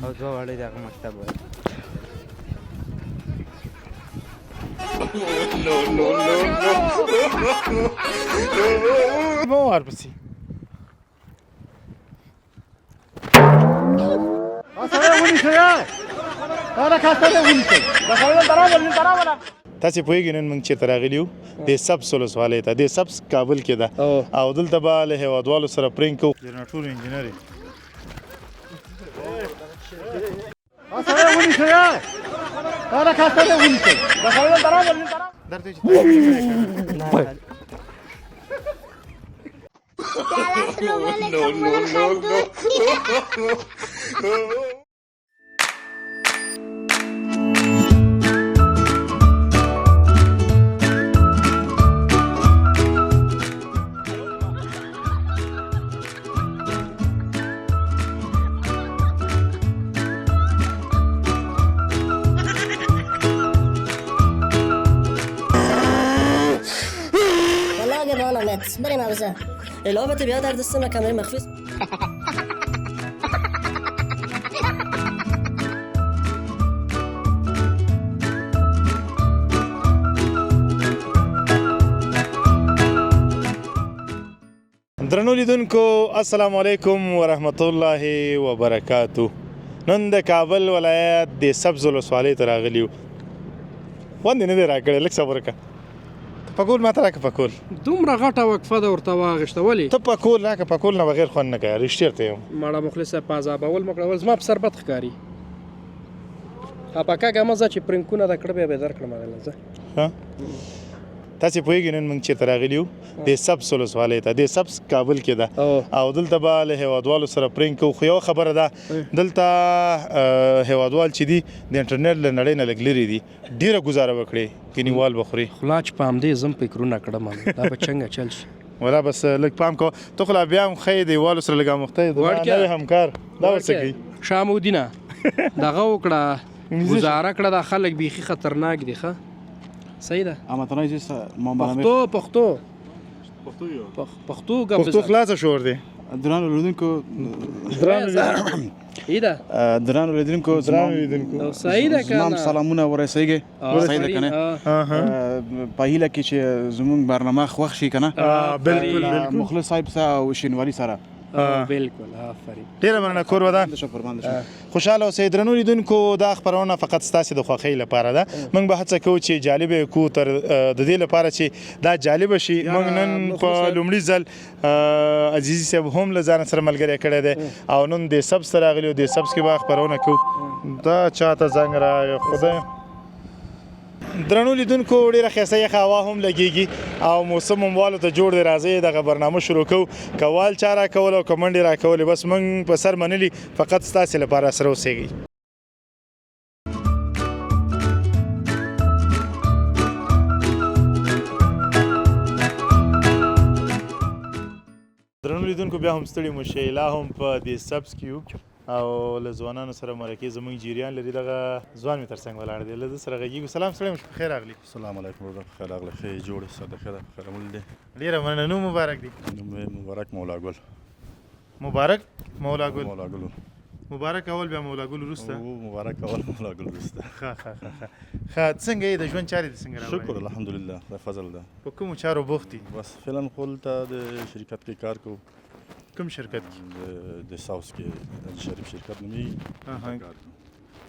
او دوه واړه د هغه مکتب وایي. مو ورپسې. تاسو پوهیږئ نن موږ چېرته راغلي یو؟ د سبز ولسوالۍ ته، د سبز کابل کې ده او دلته به له هېوادوالو سره پرېنګ کوو. جنراټور انجینر یې. درته چې No, no, no, no. والله اگه بریم عوضه الهه بیا در دست من کامرای مخفی. درنو لیدونکو، السلام علیکم ورحمت الله وبرکاتو. نن د کابل ولایت د سبز ولسوالۍ ته راغلي یو. خوند یې نه دی راکړی، لږ صبر وکړه. ته پکول ماته راکړه، پکول. دومره غټه وقفه ده ورته واغېسته ولې؟ ته پکول راکړه، پکول نه بغیر خوند نه کوي، رښتیا ورته یم. مړه مخلص صاحب، په عذابول مو کړه. ول زما په سر بد ښکاري. خپه کږه مه ځه، چې پرنکونه د کړه بیا به درکړم هغه ځه. ها، تاسو پوهیږئ نن موږ چېرته راغلي یو؟ د سبز ولسوالۍ ته، د سبز کابل کې ده او دلته به له هېوادوالو سره پرېنګ کوو. خو یوه خبره ده، دلته هېوادوال چې دي د انټرنیټ له نړۍ نه لږ لرې دي، ډېره ګزاره وکړي کني وال به خوري. خلا چې په همدې زم فکرونه کړم، دا به څنګه چل شي؟ ولا بس لږ پام کوه، ته خو لا بیا هم ښه یې، د والو سره لږ اموخته یې. وړکیه. نوی همکار دا به څه کوي؟ شامودینه دغه وکړه، ګزاره کړه، دا خلک بیخي خطرناک دي. ښه صحیح ده. پښتو پښتو پښتو ګپ. پښتو خلاصه شور دی. درانو لیدونکو، ایده. درانو لیدونکو، درانو لیدونکو، صحیح ده زما کنه؟ سلامونه ورسیږي. صحیح ده کنه؟ په هیله کې چې زمونږ برنامه خوښ شي کنه. بالکل بالکل. مخلص صاحب سره او شینواری سره. بالکل، آفرین. ډېره مننه، کور ودان. قربان شم. خوشحاله اوسئ. درنو لیدونکو، دا خپرونه فقط ستاسې د خوښۍ لپاره ده. موږ به هڅه کوو چې جالبه یې کړو. تر د دې لپاره چې دا جالبه شي، موږ نن په لومړي ځل عزیزي صاحب هم له ځانه سره ملګری کړی دی او نن د سبز ته راغلي یو. د سبز کې به خپرونه کوو. دا چاته زنګ راغی خدای؟ درنو لیدونکو، ډیره ښایسته یخه هوا هم لګیږي او موسم هم والو ته جوړ دی. راځئ دغه برنامه شروع کوو. که وال چا راکول او که منډې راکولې، بس موږ په سر منلي، فقط ستاسې لپاره. سره اوسېږئ. درنو لیدونکو، بیا هم ستړي مو شئ. لا هم په دې سبز کې یو او له ځوانانو سره مرکې زموږ جریان لري. دغه ځوان مې ترڅنګ ولاړ دی، له ده سره غږېږو. سلام، ستړی مو شو، په خیر راغلي. سلام علیکم ورور، په خیر راغلی. ښه یې جوړ یې؟ ساده ښه ده، په خیر مول دی. ډېره مننه. نوم مبارک دی؟ نوم مې مبارک مولا ګل. مبارک مولا ګل. مولا ګل. مبارک اول، بیا مولا ګل وروسته. او مبارک اول، مولا ګل وروسته. ښه ښه ښه ښه ښه. څنګه یې، د ژوند چارې دې څنګه راوړې؟ شکر الحمدلله، د فضل ده. په کومو چارو بوخت دي؟ بس فعلا خو دلته د شرکت کې کار کوو. کوم شرکت کې؟ د ساوس کې، د شریف شرکت نومېږي. کار کوو.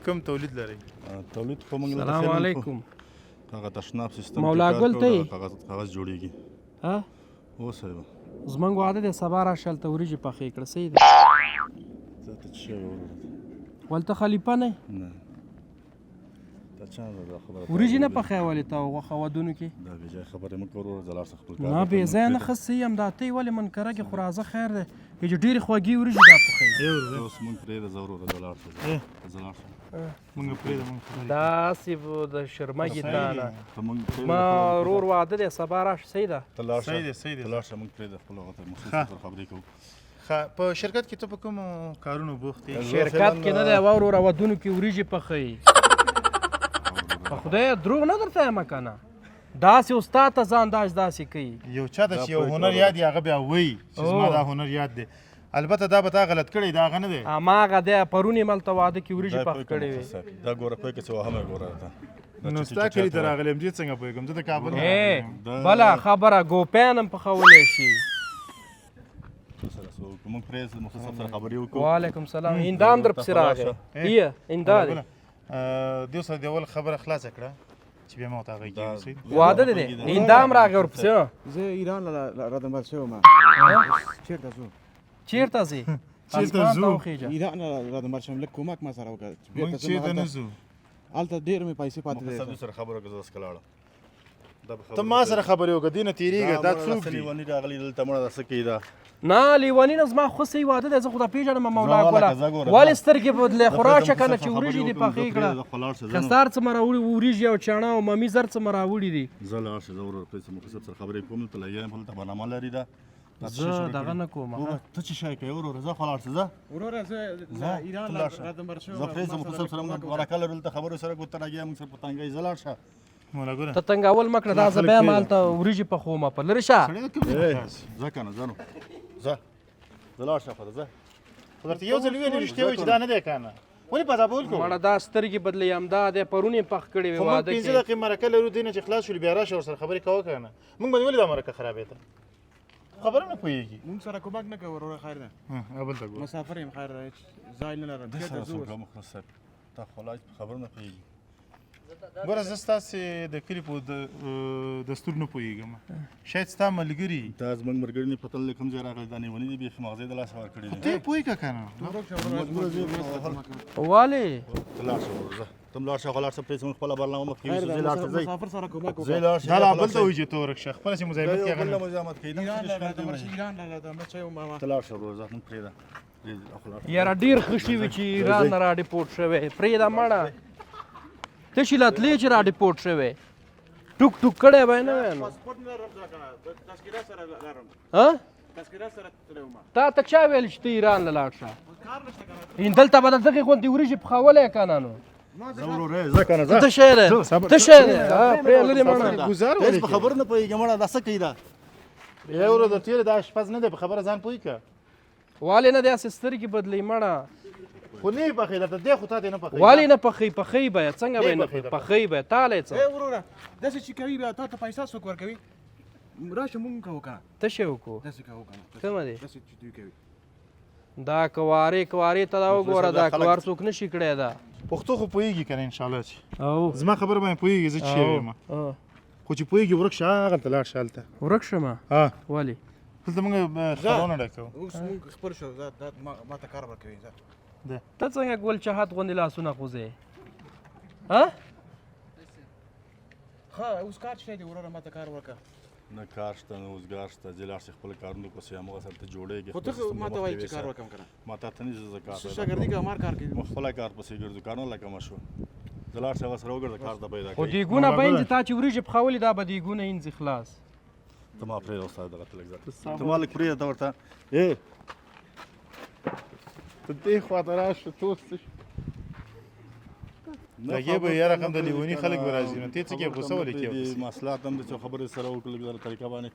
کوم تولید لرئ؟ تولید خو موږ دلته سلام فعلاً خو علیکم. هغه تشناب سیستم کې مولا کار ګل کوو، ته یې؟ دغه کاغذ کاغذ جوړېږي. ها. هو صاحب. زمونږ واده دی، سبا راشه هلته وریجې پخې کړه. صحیح ده. ته څه شی وروره؟ ولته خلیفه نه؟ نه، تا چا دا خبره وریجې نه پخې ولې ته غوښه ودونو کې؟ دا بې ځایه خبرې مه کوه وروره، زه لاړ شه خپل کار. نه، بې ځایه نه، ښه صحیح یم. دا ته یې ولې منکره کې؟ خو راځه، خیر دی، چې ډېرې خوږې وریجې دا پخوي. اوس مونږ پرېږده، زه وروره زه لاړ شه، زه لاړ شم. موږ پرېږده، موږ خبرې داسې د شرمګي تا نه. ته مونږ پرېږده. ما ورور واده دی، سبا راشه. صحیح ده. ته لاړ شه. صحیح دی، صحیح دی. ته لاړ شه، مونږ پرېږده، خپل هغه ته مخصوص سره خبرې کوو. ښه، په شرکت کې ته په کومو کارونو بوخت یې؟ شرکت کې نه دی وروره، ودونو کې وریجې پخوي. په خدای دروغ نه درته یم که نه، داسې استاد ته ځان داسې داسې کوي. یو چا ته چې یو هنر یاد یې، هغه بیا وایي چې زما دا هنر یاد دی. البته دا به تا غلط کړی، دا هغه نه دی. هماغه دی، پرون یې ملته واده کې وریجې پخ کړې وې. دا ګوره پوه که څه وهمه ګوره ته. نو ستا کلي ته راغلی یم، زه څنګه پوهېږم؟ زه د کابل نه راغلی یم. بله خبره، ګوپیان هم پخولی شي. موږ پرې مخلص صاحب سره خبرې وکړو. وعلیکم سلام. هندام در پسې راغی. ایه هندا دی. دیو سره د اول خبره خلاصه کړه چې بیا ما ورته هغه کېږي. واده دی، هندام راغی ورپسې. زه ایران له رادمبر شوی وم. چېرته ځو؟ چېرته ځې؟ چېرته ځو؟ ایران له رادمبر شوم، لږ کومک ما سره وکړه. موږ چېرته نه ځو؟ هلته ډېر مې پیسې پاتې دي. مخلص سره خبره وکړه، زه اوس لاړم. ته ما سره خبرې وکړه، دې نه تېرېږه. دا څوک دي؟ لیوني راغلي دلته، مړه دا څه کوي دا؟ نه لیوني نه، زما خو صحیح واده دی، زه خو دا پېژنم. مولا ګله ولې سترګې بدلې؟ خو راشه که نه چې وریجې دې پخې کړه. خسار څه مه راوړي، وریجې او چڼه او ممیز هر څه مه راوړي دي. زه لاړ شه، زه ورور پرېږده، مخلص صاحب سره خبرې کوم، دلته لګیا یم، هلته برنامه لري دا. زه دغه نه کوم. ته څه شی کوې وروره؟ زه خو لاړ شه، زه وروره زه ایران رادمبر شوم. زه پرېږده، مخلص صاحب سره موږ مرکه لرو، دلته خبرې سره کوو، ته لګیا موږ سره په تنګۍ. زه لاړ شه. ته تنګول مه کړه، دا زه بیا هم هلته وریجې پخوم. په لرې شه. زه که نه، زه نو زه زه لاړ شه خو زه. خو درته یو ځل ویلي، رښتیا وایي چې دا نه دی که نه؟ ولې په عذابول کوو؟ مړه دا سترګې بدلوي، همدا دی، پرون یې پخ کړې وې واده کې. خو موږ 5 دقیقې مرکه لرو، دې نه چې خلاص شولو بیا راشه ورسره خبرې کوه که نه. موږ باندې ولې دا مرکه خرابې ده؟ خبره نه پوهېږي. موږ سره کومک نه کوه وروره، خیر ده. بل ته ګوره. مسافر یم، خیر ده، ځای نه لرم. ده سره څوک مخلص صاحب، تا خو لا خبره نه پوهېږي. ګوره زه ستاسې د کلي په دستور نه پوهېږم، شاید ستا ملګري. دا زموږ ملګري نه پته نه کوم ځای راغلی، دا نیوني دي، بیخي مغزې د لاسه ورکړي دي. ته یې پوه کړه که نه. ولې؟ ته لاړ شه وروره، ځه ته هم لاړ شه، خو لاړ شه پرېږده، موږ خپله برنامه مخکې یوسو. زه لاړ شه، ځئ. مسافر سره کومک وکړه. زه لاړ شه. دا لا بل ته وایي چې ته ورک شه، خپله چې مزاحمت کوي هغه نه. مزاحمت کوي. ایران له رادمبر شوی وم. ته لاړ شه وروره، ځه موږ پرېږده. یاره ډېر ښه شوي چې ایران نه را ډیپورټ شوی. پرېږده مړه، ته چې لا تلې چې را ډیپورټ شوی، ټوک ټوک کړی به یې نه وی نو. پاسپورټ نه لرم که نه، تذکره سره لرم. ها؟ تذکره سره تللی وم. تا ته چا ویل چې ته ایران له لاړ شه؟ کار نشته که نه. دلته به د دغې غوندې وریجې پخولی که نه نو. زه وروره، زه که نه، زه. ته شی دی، ته شی دی. پرې لرې مړه. ګوزار هېڅ په خبرو نه پوهېږي مړه، دا څه کوي دا؟ یو ورور درته ویل دا اشپز نه دی، په خبره ځان پوه کړه. ولې نه دی هسې سترګې بدلوي مړه؟ خو نه یې پخوي درته دی، خو تا ته یې نه پخوي. ولې نه پخوي؟ پخوي به یې، څنګه به یې نه پخوي؟ پخوي به یې، تا له یې څه؟ ای وروره داسې چې کوي بیا تا ته پیسه څوک ورکوي؟ راشه موږ کوو که نه. ته شی وکړو؟ داسې کوو که نه. کومه دی؟ داسې چې دوی کوي. دا کوارې کوارې ته دا وګوره، دا کوار څوک نه شي کړی دا. پښتو خو پوهېږي که نه انشاءالله چې او زما خبره باندې پوهېږي، زه چې شی وایم. خو چې پوهېږي ورک شه، هغلته لاړ شه، هلته. ورک شمه؟ ولې؟ دلته موږ خبرونه ډکوو. اوس موږ خبر شو، دا ما ته کار ورکوي. ده. ته څنګه ګل چهات غوندې لاسونه خوځې؟ ها؟ ښه اوس کار څه دی وروره، ما ته کار ورکړه. نه کار شته نه روزګار شته، زه لاړ شم خپل کارونو پسې، همغه سره ته جوړېږې. خو ته ما ته وایي چې کار وکړم که نه. ما ته ته نه ځې، زه کار شاګردي کوم، هر کار کوي. موږ خپله کار پسې ګرځو، کارونه لکه مه شو. زه لاړ شم هغه سره وګرځه، کار ته پیدا خو کوي. دیګونه به اینځي، تا چې وریجې پخولې دا به دیګونه اینځي خلاص. ته ما پرېږده استاد، دغه ته لږ ځه، ته ما لږ پرېږده، ته ورته ای ته دې خوا ته راشه، ته اوس څه شي؟ لګې به یاره کوم د لیوني خلک به راځي، نو ته څه کوې؟ غوسه ولې کوې ورپسې؟ مسلات هم د څو خبرې سره وکړو، لږ زره طریقه باندې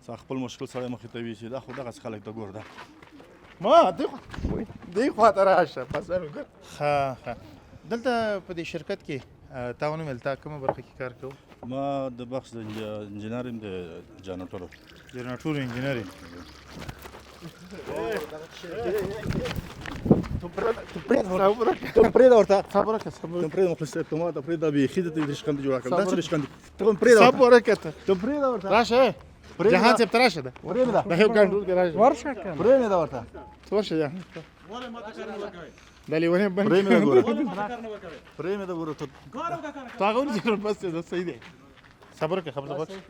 څه خپل مشکل سړی مخې ته وي چې دا خو دغسې خلک ته ګور ده. ما دې خوا ته راشه، پسه وګوره. ښه ښه، دلته په دې شرکت کې تا ونه ویل تا کومه برخه کې کار کوو؟ ما د بخش د انجینر یم، د جنراتورو. جنراتورو انجینر یم. ته پرېږده ورته، صبر وکړه، صبر ته پرېږده مخلص صاحب، ته ما ته پرېږده، بیخي د ریشخند جوړه کړم، دا څه ریشخند دی؟ ته هم پرېږده ورته. صبر وکړه ته. ته پرېږده ورته. راشه. جهان صاحب ته راشه ده. پرېږده. دا یو کنټرول کې راشه. ورشه که نه. پرېږده ورته. ته ورشه جهان. ولې ما ته کار نه ورکوې؟ دا لیونی بند پرې مې ده ګوره. ولې ما ته کار نه ورکوې؟ پرې مې ده ګوره ته. کار وکړه، کار ته هغه ونیسه، بس دی، دا صحیح دی. صبر وکړه، خبر ته غوږ شه.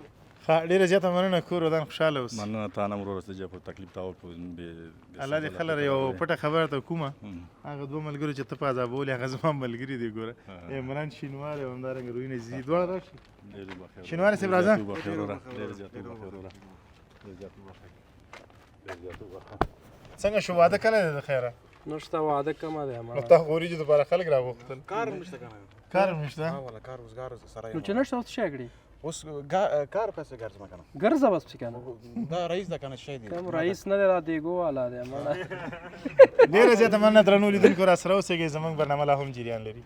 ښه، ډېره زیاته مننه، کور ودان، خوشحاله اوسې. مننه تا نه وروره، چې په تکلیف تا وکړو. الله دې ښه لره. یو پټه خبره ته کومه، هغه دوه ملګرو چې ته په عذابولې هغه زما ملګري دي ګوره، عمران شینواری او همدارنګه روهین عزیزي، دواړه راشي. شینواری صاحب راځه. ډېر زیات وبخښه وروره، ډېر زیات وبخښه، ډېر زیات وبخښه. څنګه شو واده کله دی د خیره؟ نشته واده کومه دی نو تا خو وریجو دپاره خلک راغوښتل. کار هم نشته که نه. کار هم نشته؟ ها والا کار روزګار سره نو چې نشته اوس څه شی کړې؟ اوس کار پسې ګرځم کنه. ګرځه بس پسې کنه. دا رئیس ده کنه شی دی. کوم رئیس نه دی، دا دیګو والا دی مړه. ډېره زیاته مننه درنو لیدونکو، راسره اوسېږئ، زموږ برنامه لا هم جریان لري.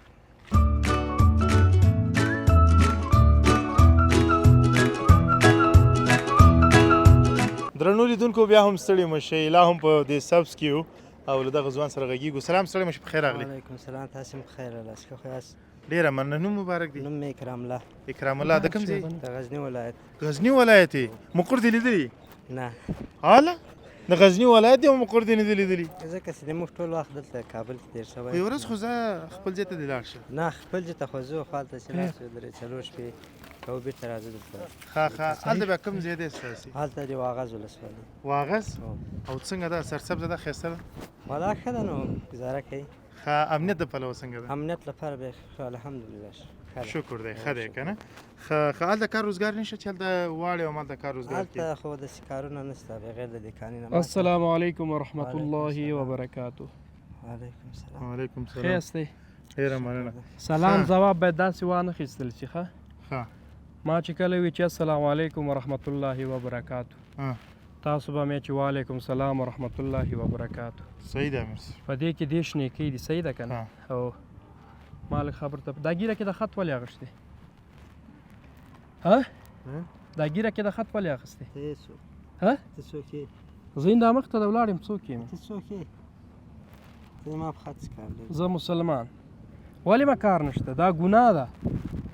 درنو لیدونکو بیا هم ستړي مه شئ، لا هم په دې سبز کې یو او له دغه ځوان سره غږېږو. سلام، ستړي مه شئ، په خیر راغلي. وعلیکم السلام، تاسو هم په خیر راغلاست، ښه خو یاست؟ ډېره مننه. نوم مبارک دی؟ نوم مې اکرام الله. اکرام الله، د کوم ځای؟ د غزني ولایت. غزني ولایت یې؟ مقر دې لیدلی؟ نه. هاله د غزني ولایت دی او مقر دې نه دی لیدلی؟ ځکه چې موږ ټول وخت دلته کابل کې تېر شوی. یوه ورځ خو ځه خپل ځای ته دې لاړ شه. نه، خپل ځای ته خو ځو، خو هلته چې لاړ شو 3 4 شپې کوو، بېرته راځو دلته. ښه ښه. هلته بیا کوم ځای دی ستاسې؟ هلته د واغظ ولسوالي. واغظ؟ او څنګه ده، سرسبزه ده، ښایسته ده؟ والا ښه ده، نو ګزاره کوي. ښه. امنیت د پلوه څنګه ده؟ امنیت لپاره بیا ښه، الحمدلله ښه ده. شکر دی، ښه دی که نه؟ ښه ښه. هلته کار روزګار نشته چې هلته واړې او هلته کار روزګار کوي؟ هلته خو داسې کارونه نشته بغیر د دکانې نه. السلام علیکم ورحمت الله وبرکاته. وعلیکم السلام. وعلیکم ښه السلام. یاستئ؟ ډېره مننه. سلام ځواب باید داسې وانه خیستل شي. ښه ښه. ما چې کله وي چې السلام علیکم ورحمت الله وبرکاته، تاسو به مې چې وعلیکم سلام ورحمت الله وبرکاته. صحیح ده امیر صاحب. په دې کې دېرش نیکۍ دي. صحیح ده که نه؟ او ما لږ خبر ته دا ږیره کې د خط ولې اغوستې؟ ها؟ دا ږیره کې د خط ولې اخیستې؟ ته یې څوک؟ ها؟ ته څوک یې؟ زه دا مخته د ولاړ یم، څوک یم؟ ته څوک یې؟ ته زما په خط څه کار لرې؟ زه مسلمان. ولې ما کار نشته؟ دا ګناه ده.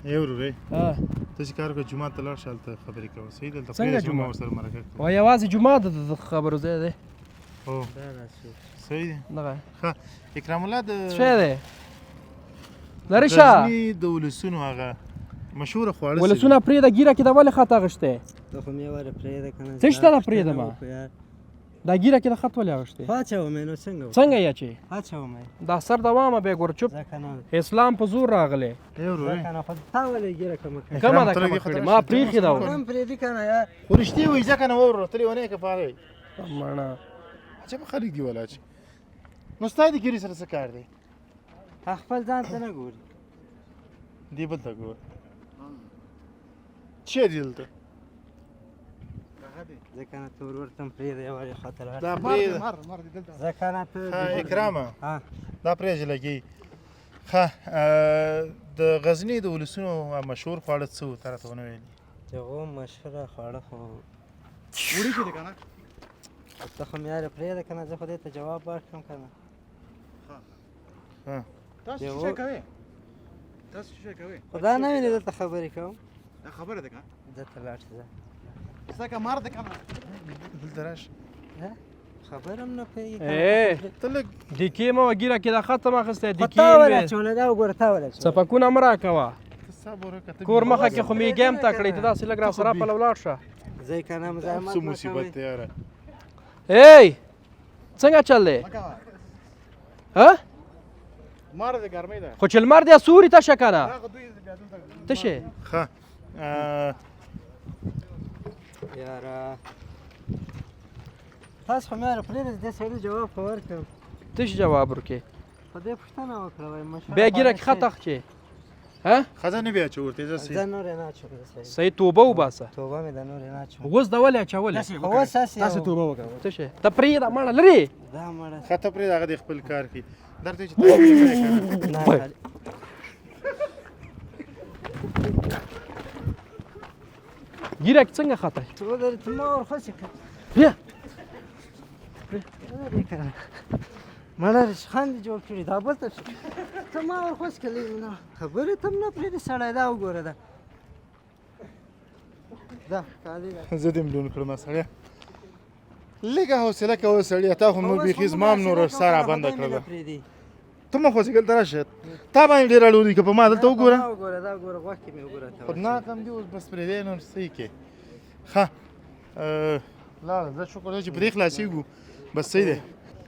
ای وروره، ها؟ ته چې کار وکړه جومات ته لاړ شه، هلته خبرې کوه. صحیح دلته څنګه پرېږده چې موږ جومات؟ ورسره مرکه کوو. وایي یوازې جومات د خبرو ځای دی. هو دا دا څوک؟ صحیح دی. دغه ښه. اکرام الله د څه دی؟ لرې شه. غزني د ولسونو هغه مشهوره خواړه څه دي؟ ولسونه پرېږده، ږیره کې د ولې خط اغوستی؟ ته خو مې واره پرېږده که نه. څه شته دا پرېږدم؟ دا ږیره کې د خط ولې اغوستی؟ واچوم یې نو څنګه وکړم؟ څنګه یې چې؟ واچوم یې. دا سر دوامه بیا ګوره چوپ. ځه که نه. اسلام په زور راغلی. ای وروره، ځه که نه، خو تا ولې ږیره کمه کړې؟ کمه ده، ته لږ کمه دې خاطر کړې، ما راشه. پرېښې ده. هم پرېږدي که نه یار. خو رښتیا وایي، ځه که نه وروره، ته لېونی که پاره یې؟ مړه عجبه خلک دي ولا چې. نو ستا د ږیرې سره څه کار دی؟ خپل ځان ته نه ګوري. دې بل ته ګوره. چیرې دی دلته؟ ځه که نه، ته ورور ته هم پرېږده، یو وارې خوا ته لاړ. دا پرېږده. ځه که نه ته. ښه اکرامه، ها؟ دا پرېږده لګي. ښه، د غزني د ولسونو مشهور خواړه څه وو؟ تا راته ونه ویلي. د هغو مشهوره خواړه خو وریجې دي که نه؟ ته خو مې یاره پرېږده که نه، زه خو دې ته جواب ورکړم که نه. تاسو څه شی کوئ؟ تاسو څه شی کوئ؟ خو دا نه وینې دلته خبرې کوم. دا خبره ده که نه؟ دلته لاړ شه ځه. ځکه مار ده که نه؟ دلته راشه. خبر هم نه پوهېږي. ای ته لږ دیکې مه وه، ږیره کې دا خط هم اخیستی. خو دیکې تا ولې مې اچولی؟ دا وګوره تا ولې اچولی؟ څپکونه مه راکوه. ته صبر وکړه، ته کور مخه کې خو میږی هم تا کړی، ته داسې لږ راسره پله ولاړ شه. ځئ که نه مزاحمت څه مه مصیبت کوئ. دی یاره. ای څنګه چل دی؟ ها؟ مار د ګرمۍ ده. خو چې لمر دی سوري ته شه که نه. هغه دوی بیا دلته ته شې. ښه. یاره تاسو خو مې یاره پرېږدئ دې سړي جواب خو ورکړم. ته څه جواب ورکړې؟ خو دې پوښتنه وکړه وایي مشهوره بیا ږیره خواړه کې خط څه دي؟ اخچې. ها؟ ښځه نه بیا اچوه ورته، ځه زه صحیح. نور یې نه اچوم زه صحیح. صحیح توبه وباسه. توبه مې ده، نور یې نه اچوم. اوس د ولې اچولې؟ خو اوس هسې تاسو یو توبه وکړه. څه شی؟ ته پرېږده مړه لرې. دا مړه ښه ته پرېږده، هغه دې خپل کار کوي. درته چې تا یې کړی که نه؟ نه خالي. ږیره کې څنګه خطا؟ ته ودرې، ته ما ورخوشې کړه. بیا ودرې که نه. مړه ریشخند دې جوړ کړي، دا بل ته څه؟ ته ما ورخوشې کړه لږ نه. خبرې ته هم نه پرېږدي سړی. دا وګوره دا دا کالي ده. زه دې ملون کړم سړیه. لږه حوصله کوه سړیه، تا خو نور بیخي زما هم نور ساه رابنده کړله. ته مه خوځېږه، دلته راشه. تا باندې ډېر اړو دي که په ما؟ دلته وګوره. دا وګوره، دا وګوره، غوږ کې مې وګوره ته. خو نه کم دی اوس بس پرېږدی نور صحیح کې. ښه لاړه، زه شکر دی چې په دې خلاصېږو، بس صحیح دی.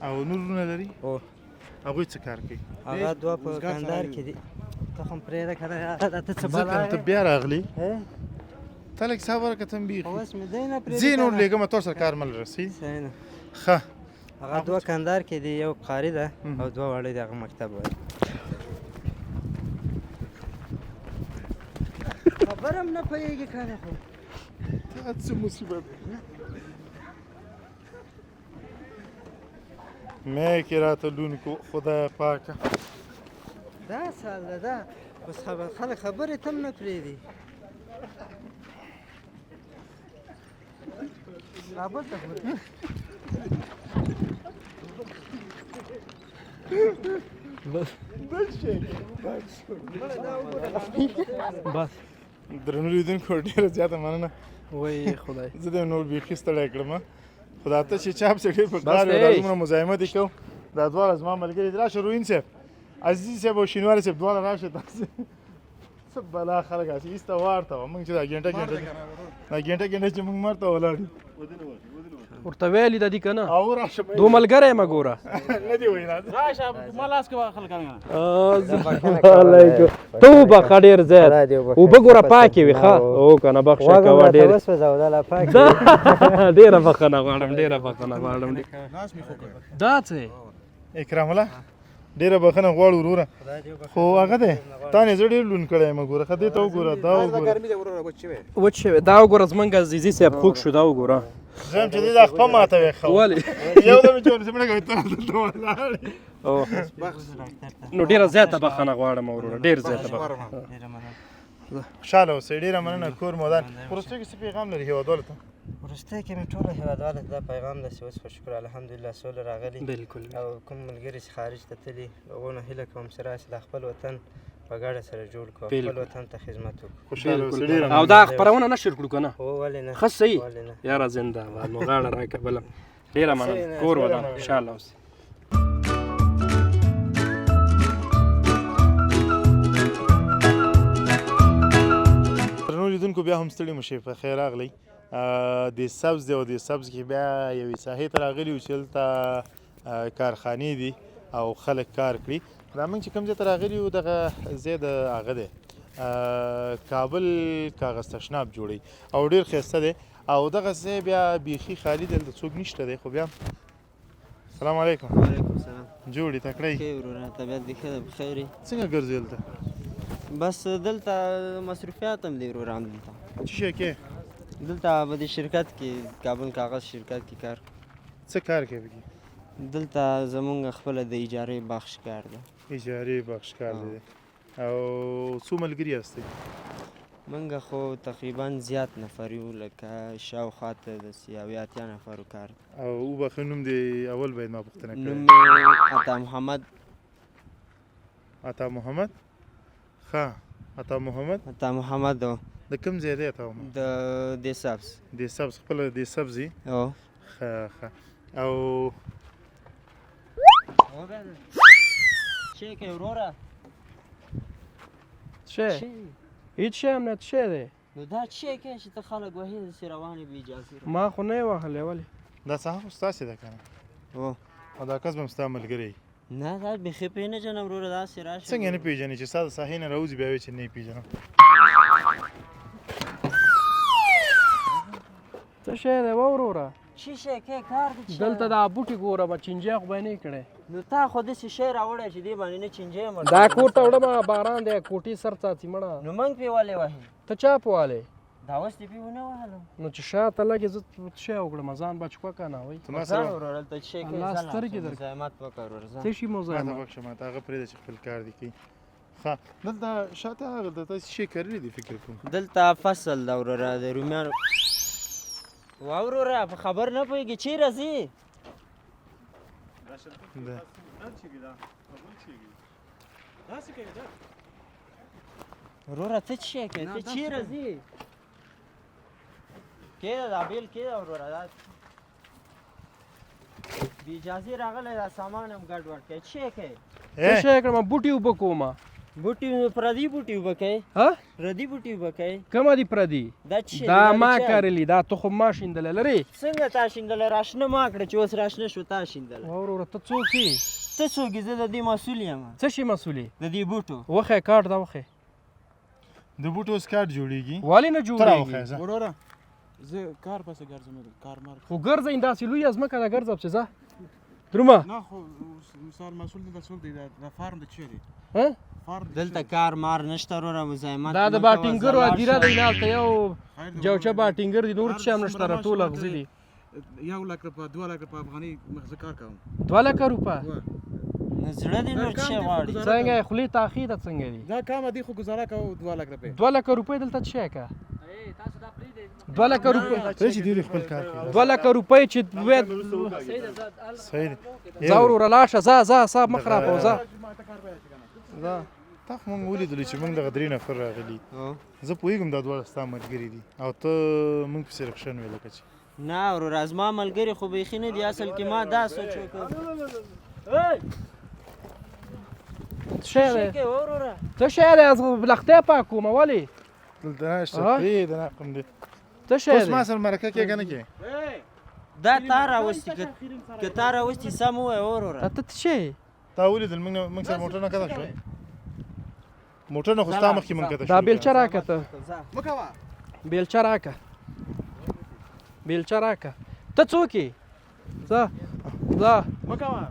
او نور وروڼه لري؟ هو. هغوی څه کار کوي؟ هغه دوه په کندهار کې دي. ته خو هم پرېږده که نه یاره، دا ته څه ځکه بلا ته یې؟ بیا راغلې. ته لږ صبر وکړه، ته هم بیخي. اوس مې دی نه پرېږدي ځې که نور نه. لېږمه، تور سره کار مه لره. صحیح؟ صحیح ده. ښه. هغه دوه کندهار کې دي، یو قاري ده او دوه واړه دي، هغه مکتب وایي. خبره هم نه پوهېږي که نه خو دا څه مصیبت مې کې راته لون کو خدای پاکه. دا سال ده دا اوس خلک خبرې ته هم نه پرېږدي. کابل ته بس بس. درنو لیدونکو ډېره زیاته مننه. وای خدای، زه دې نور بیخي ستړی کړم. خو دا ته چې چاپ څه ډېر په کار وې، دا دومره مزاحمت یې کوو. دا دواړه زما ملګري دي. راشه روین صاحب، عزیز صاحب او شینواری صاحب دواړه راشه. تاسې څه بلا خلک هسې ایسته وارته وه. موږ چې دا ګنټه ګنټه دا ګنټه ګنټه چې موږ مرته ولاړ یو ورته ویلي د دي که نه او راشه دو ملګری مه ګوره. نه دی وینا. راشه ما لاس کې خلک کنه. علیکم. ته وبخښه ډېر زیات. اوبه ګوره پاکې وي. ښه او که نه بخښه کوه ډېر. وسوځوه دا لا پاکې. ډېره بخښنه غواړم، ډېره بخښنه غواړم. دا څه اکرام الله ډېره بخښنه غواړو وروره. خو هغه دی تا نه زه ډېر لون کړی یم. ګوره ښه دې ته وګوره، دا وګوره وچ شوی. دا وګوره زمونږ عزیزي صاحب خوږ شو. دا وګوره زه هم چې دې دا خپه ماته وې. ښه ولې یو دم چې ورسې مړه کوي ته دلته ولاړ یې. نو ډېره زیاته بخښنه غواړم وروره، ډېر زیاته بخښنه. خوشحاله اوسئ، ډېره مننه. کور مو ودان. وروستیو کې څه پیغام لري هېوادوالو ته؟ وروستیو کې مې ټولو هېوادوالو ته دا پیغام ده چې اوس خو شکر الحمدلله سوله راغلي. بالکل. او کوم ملګري چې خارج ته تللي هغو نه هیله کوم چې راشي دا خپل وطن په ګډه سره جوړ کړو، خپل وطن ته خدمت وکړو. خوشحاله اوسئ، ډېره او دا خپرونه نشر کړو که نه؟ هو ولې نه، ښه صحیح. ولې نه. یاره زنده باد. نو غاړه راکړه بله. ډېره مننه، کور ودان، خوشحاله اوسئ. درنو لیدونکو بیا هم ستړي مه شئ، په خیر راغلئ. د سبز دی او د سبز کې بیا یوې ساحې ته راغلي یو چې دلته کارخانې دي او خلک کار کړي. دا موږ چې کوم ځای ته راغلي یو دغه ځای د هغه دی کابل کاغذ تشناب جوړوي او ډېر ښایسته دی. او دغه ځای بیا بیخي خالي دی، دلته څوک نشته دی. خو بیا السلام علیکم. وعلیکم السلام. جوړ یې تکړه یې؟ ښه وروره، طبیعت دې ښه ده؟ بخیر یې؟ څنګه ګرځې دلته؟ بس دلته مصروفیات هم دی وروره. دلته څه شی کې؟ دلته په دې شرکت کې، کابل کاغذ شرکت کې کار. څه کار کوي پکې؟ دلته زمونږ خپله د اجارې بخش کار دی. اجارې بخش کار دی. او څو ملګري یاستئ؟ مونږ خو تقریبا زیات نفر یو، لکه شاوخوا ته داسې 70 80 نفرو کار دی. او وبخښه نوم دې اول باید ما پوښتنه کړې. نوم مې عطا محمد. عطا محمد؟ ښه عطا محمد. عطا محمد د کوم ځای دی عطا محمد؟ د دې سبز. دې سبز، خپله دې سبز یې؟ هو. ښه ښه. او څه کوې وروره؟ څه؟ هیڅ شی هم نه. څه دی؟ نو دا څه کوې چې ته خلک وهې داسې روان یې بې اجازې؟ ما خو نه یې وهلی. ولې؟ دا ساحه خو ستاسې ده که نه؟ هو. او دا کس به هم ستا ملګری؟ نه دا بیخي پرې نه ژنم وروره، داسې راشه. څنګه نه پېژنې چې ستا د ساحې نه راوځي بیا وایې چې نه یې پېژنم؟ څه شی دی وروره؟ څه شی کوې؟ کار دې څه؟ دلته دا بوټي ګوره، به چینجی خو به یې نه کړی. نو تا خو داسې شی راوړی چې دې باندې نه چینجی مړ. دا کور ته وړمه، باران دی، کوټې سر څاڅي مړه. نو موږ پرې ولې وهې؟ ته چا په والې؟ دا اوس دې پرې ونه وهلم. نو چې شاته لګې زه څه شی وکړم؟ ځان بچ کړه که نه وایي. ته ما ځان سره وروره دلته څه شی کوې؟ الله ځان سترګې درکړي. مزاحمت وکړه وروره، ځان. څه شي ماته مزاحمت؟ بخښه، ماته هغه پرېږده چې خپل کار دې کوي. ښه دلته شاته هغه دلته څه شی کرلي دي فکر کوم. دلته فصل ده وروره د رومیانو. وا وروره په خبر نه پوهېږې چېرې ځې؟ ده. وروره ته څه شی کوې؟ ته چېرې ځې؟ کېده دا بیل کېده وروره، دا بې اجازې راغلی، دا سامان هم ګډوډ کوې. څه شی کوې؟ څه شی کړم؟ بوټي اوبه کومه. بوټي پردي بوټي اوبه کوې؟ ها؟ پردي بوټي اوبه کوې؟ کومه دي پردي؟ دا څه شی دی؟ دا ما د چا؟ کرلي، دا تخم ما شیندلی لرې. څنګه تا شیندلی؟ راشنه ما کړه چې اوس راشنه شو تا شیندلی. وروره ته څوک یې؟ ته څوک یې؟ زه د دې مسؤل یم. څه شي مسؤل یې؟ د دې بوټو. وښیه کارت دا وښیه. د بوټو اوس کارت جوړېږي؟ ولې نه ته جوړېږي؟ راوښیه ځه. وروره زه کار پسې ګرځم، کار مار. خو ګرځه داسې لویه ځمکه ده، ګرځه پسې ځه. درومه. نه خو مثال مسؤل دلته څوک دی؟ دا فارم د چیرې؟ ها؟ دلته کار مار نشته وروره، مزاحمت دا د مه کوه، باټینګرو زه لاړ ادیره شم. دی، نه هلته یو جوچه باټینګر دي، نور څه هم نشته، را ټول اغزي دي. 1 لک روپه 2 لک روپه افغاني زه کار کوم. 2 لکه روپه؟ نو زړه دې نور څه غواړي؟ څنګه یې خولې ته اخی ده، څنګه دي؟ دا کام دی خو ګزاره کوو 2 لک روپۍ. 2 لکه روپۍ دلته څه شی که؟ 2 لکه روپۍ ته چې دوی خپل کار کوي. 2 لکه روپۍ چې وې. صحیح دی. ځه وروره لاړ شه، ځه ځه، صاحب مه خرابوه، ځه ځه. تا خو مونږ ولیدلو چې مونږ دغه 3 نفر راغلي، زه پوهېږم دا دواړه ستا ملګري دي او ته مونږ پسې رخشن وې لکه چې. نه وروره، زما ملګري خو بیخي نه دي، اصل کې ما دا سوچ وکړ. څه شی دی؟ څه وروره؟ څه شی دی؟ از لختۍ پاکوم ولې؟ دلته نشته، ها؟ پرېږده نه کوم دی. څه شی اوس دی؟ ما سره مرکه کې که نه کې؟ دا تا راوستي، که تا راوستي سم ووایه وروره. ته څه شی یې؟ تا ولیدل مونږ سره موټر نه کښته شوې؟ موټر نه خو ستا مخکې مونږ کښته شو. دا بیلچه راکه ته. مه کوه. بیلچه راکه، بیلچه راکه. ته څوک یې؟ ځه ځه، مه کوه.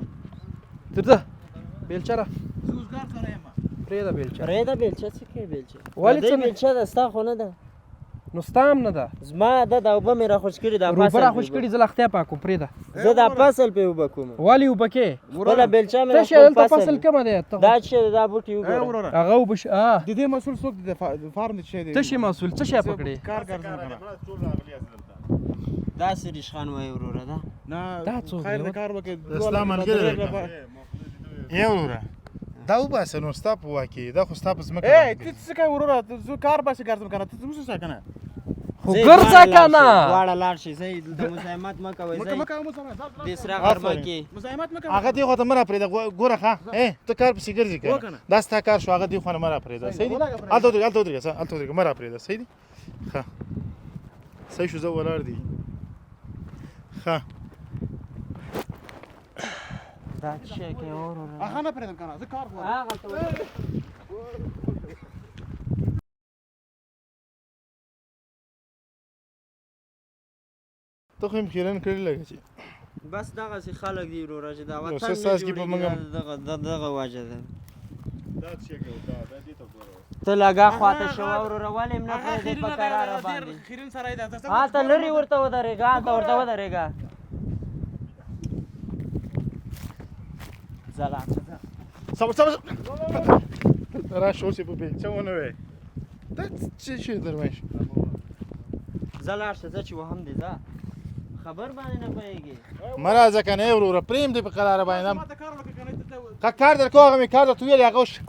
ته ځه، بیلچه را. زه اوزګار سړی یم. پرېږده بیلچه. پرېږده بیلچه، څه کوې بیلچه؟ ولې پردۍ څه نه- بیلچه ده، ستا خو نه ده. نو ستا هم نه ده. زما ده، دا اوبه مې راخوش کړي، دا روبه فصل راخوش پې کړي، زه لختیا پاکوم، پرېږده. زه دا فصل پې اوبه کوم. ولې اوبه کې؟ خپله بیلچه مې څه د شی خپل دلته فصل کومه دی؟ ته دا چې ده، دا بوټي وګوره. وروره هغه اوبه د دې مسؤل څوک دی؟ د فارم د څه دی؟ څه شي مسؤل؟ څه شی پکړې؟ کار ګرځم کنه. داسې ریشخان وایي وروره دا. نه دا څوک خیر دی؟ د کار وکړي. ستا ملګری دی یې وروره، دا وباسه نور ستا په واک کې، دا خو ستا په ځمکه ای باندې ته څه کوې وروره؟ ته زه کار پسې ګرځم کنه، ته څه کنه؟ خو ځئ، ګرځه دواړه که لاړ نه. شئ، دواړه لاړ شئ، ځئ، دلته مزاحمت مه کوئ، ځئ. مه کوه مزاحمت، دې سره غرمه آفرین. کې مزاحمت مه کوه. هغه دې خوا ته مه راپرېږده. ګوره ښه، ای ته کار پسې ګرځې که نه، دا ستا کار شو، هغه دې خوا نه مه راپرېږده، صحیح دی؟ هلته ودرېږه، هلته ودرېږه، هلته ودرېږه، مه راپرېږده، صحیح دی؟ ښه صحیح شو، زه ولاړ دی. ښه دا څه شی کوې وروره؟ هغه نه پرېږدم کنه، زه کار غواړم. هغه ته وګوره. ته خو یې خیرن کړي لکه چې. بس دغسې خلک دي وروره چې دا نو وطن څه نه څاڅکي په جوړېږي، موږ دا دغه وجه ده. ته لږه خواته شوه وروره، ولې هم نه پرېږدې په کراره باندې؟ خیرن سړی دی. هلته لرې ورته ودرېږه، هلته ورته ودرېږه. ځه لاړ شه، ځه. صبر صبر، راشه اوس یې په بیلچه ونه وایې. دا څه شی درمش؟ ځه لاړ شه، ځه چې وهم دې، ځه. خبر باندې نه پوهېږې. مه راځه که نه وروره، پرېم دې په قراره باندې. که کار در کوه، هغه مې کار درته ویلی، هغه وشه.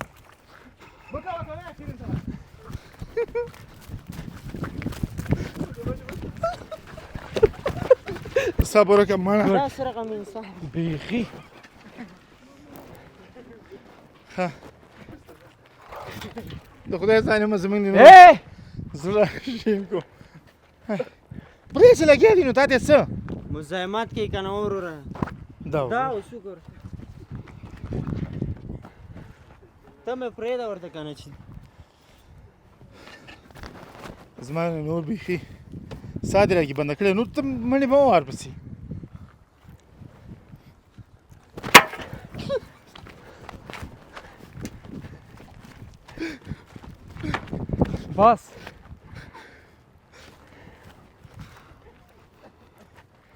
صبر وکړه مړه. دا څه رقم انسان؟ بیخي. ښه د خدای ځای نه زمونږ دی ای زړه شین کو پرې چې لګیا دي، نو تا ته څه؟ مزاحمت کوي که نه وروره؟ دا دا اوس وګوره، ته مې پرېږده ورته که نه چې زما نور بیخي ساه دې راکې بنده کړې، نور ته منډې به مه ورپسې. بس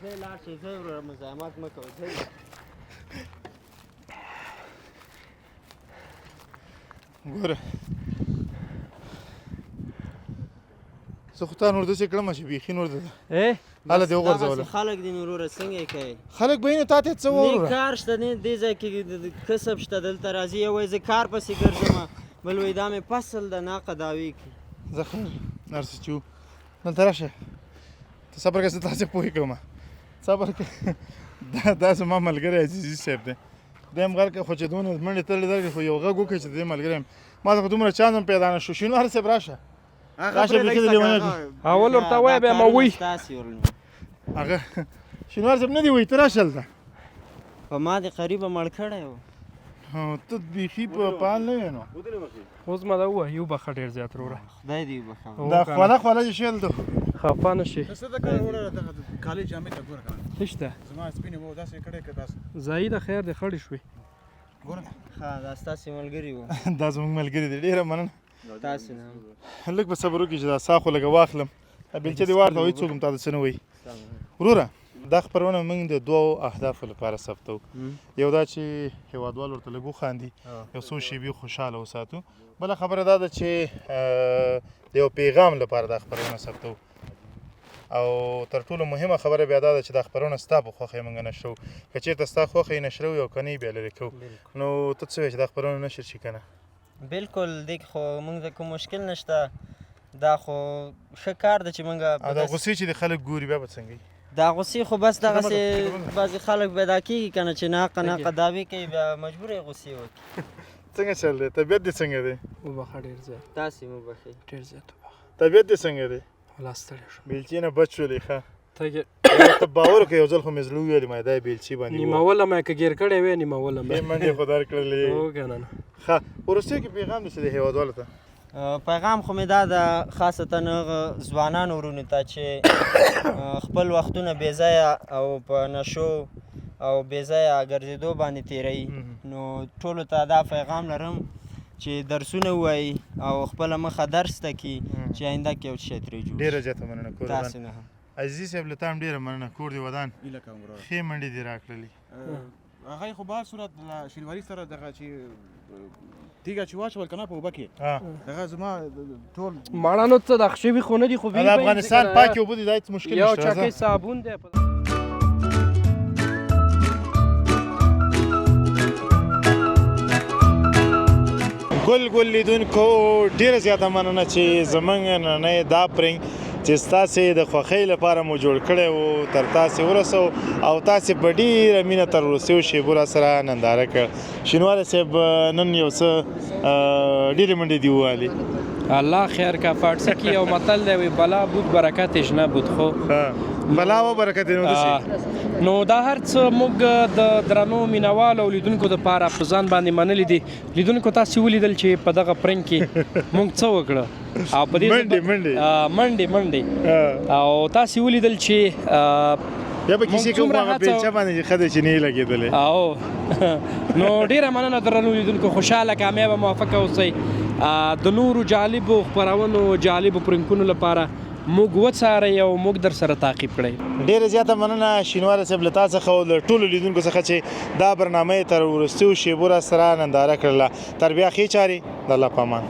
ځئ لاړ شئ، ځئ وروره، مزاحمت مه کوئ، ځئ. ګوره زه خو تا نور داسې کړم چې بیخي نور ده ای هله دې وغورځوله. دغسې خلک دي نو وروره، څنګه یې کوې؟ خلک به یې نو تا ته څه نه وروره؟ کار شته، نه دې ځای کې کسب شته، دلته راځي یو وایي زه کار پسې ګرځم، بل وایي دا مې فصل ده، ناقه دعوې کوي. زه خیر هر څه چې وو، دلته راشه، ته صبر کړه، زه تاسې پوه کوم. صبر کړه، دا زما ملګری عزیزي صاحب دی، خدای هم غر کړه خو چې دونه منډې تړلې درکړې، خو یو غږ وکړه چې د دې ملګری یم، ما ته خو دومره چانس هم پیدا نه شو. شینوار صاحب راشه، راشه، بیخي د لیونی کړو. اول ورته وایه بیا ما وایي. ستاسې ورونه هغه شینوار صاحب نه دی وایي، ته راشه هلته. په ما دې قریبه مړ کړی و. ته بیخي په پال نه یې نو. اوس ما دا ووایه، وبخښه ډېر زیات وروره. خدای دې وبخښه. دا خوله خوله چې شی هلته. خفه نه شي. څه د کار وروره، دغه کالي جامې ته ګوره کنه. څه شته؟ زما سپینې وو داسې کړی که داسې. ځایي د خیر دی، خړې شوې. ګوره. ښه، دا ستاسې ملګري وو؟ دا زموږ ملګري دی. ډېره مننه. تاسې نه هم. لږ به صبر وکړي چې دا ساه خو لږه واخلم. دا بیلچه دې وارته، هېڅوک هم تا ته څه نه وایي. وروره، دا خپرونه موږ د دوو اهدافو لپاره ثبتوو. یو دا چې هېوادوال ورته لږ وخاندي، یو څو شېبې خوشحاله وساتو. بله خبره دا ده چې د یو پیغام لپاره دا خپرونه ثبتوو. او تر ټولو مهمه خبره بیا دا ده چې دا خپرونه ستا په خوښه موږ نشروو. که چېرته ستا خوښه یې نشروو او که نه یې بیا لرې کوو. نو ته څه وایې چې دا خپرونه نشر شي که نه؟ بالکل، دې کې خو موږ ته کوم مشکل نشته. دا خو ښه کار ده چې موږ او دا غوسې چې د خلک ګوري بیا به څنګه وي؟ دا غوسې خو بس دغسې بعضې خلک پیدا کېږي که نه چې ناحقه ناحقه دعوې کوي، بیا مجبور یې غوسې وکړي. څنګه چل دی؟ طبیعت دې څنګه دی؟ وبخښه، ډېر زیات. تاسې مو بخښئ. ډېر زیات وبخښه. طبیعت دې څنګه دی؟ ولا ستړی شوم. بیلچې نه بچ شولې؟ ښه. تږی. ته باور وکړه، یو ځل خو مې زړه وویل ما دا بیلچې باندې نیموله مې، که ګیر کړی وی نیموله مې. ښې منډې خو درکړلې. هو که نه؟ ښه، وروستیو کې پیغام دې څه دی هېوادوالو ته؟ پیغام خو مې دا ده، خاصتا هغه ځوانانو ورونو ته چې خپل وختونه بې ځایه او په نشو او بې ځایه ګرځېدو باندې تېروي، نو ټولو ته دا پیغام لرم چې درسونه ووایي او خپله مخه درس ته کړي چې آینده کې یو څه شی ترې جوړ. ډېره زیاته مننه، کور تاسې نه هم. عزیزي صاحب، له تا هم ډېره مننه، کور دې ودان. هیله کوم وروره. ښې منډې دې راکړلې. هغه خو به صورت له شینواري سره دغه چې تیږه چې واچول کنه په اوبه کې، هغه زما ټول ماړه. نو څه د خشوي خو نه دي، خو د افغانستان پاکې اوبه دي، دا هېڅ مشکل یو نشته. چکۍ صابون دی. ګل ګل لیدونکو، ډیره زیاته مننه چې زمونږ نننۍ دا پرنګ چې ستاسې د خوښۍ لپاره مو جوړ کړی و تر تاسې ورسو او تاسې په ډیره مینه تر وروستیو شیبو را سره ننداره کړ. شینواری صاحب، نن یو څه ډېرې منډې دي ووهلې. الله خیر کا، فارسي کې یو متل دی، وی بلا بود برکتش نبود. خو بلا و برکت نو دسی. نو دا هر څه موږ د درنو مینوالو او لیدونکو دپاره په ځان باندې منلي دي. لیدونکو، تاسې ولیدل چې په دغه پرنګ کې موږ څه وکړه او په دې منډې منډې منډې منډې، او تاسې ولیدل چې بیا به کیسې کوم هغه بیلچه باندې چې ښه دی چې نه یې لګېدلې. او نو ډېره مننه درنو لیدونکو، خوشحاله، کامیابه، موفقه اوسئ. د نورو جالبو خپرونو، جالبو پرنکونو لپاره موږ وڅارئ او موږ در سره تعقیب کړئ. ډېره زیاته مننه شینواری صاحب له تا څخه او له ټولو لیدونکو څخه چې دا برنامه یې تر وروستیو شیبو را سره ننداره کړله. تر بیا ښې چارې، د الله په امان.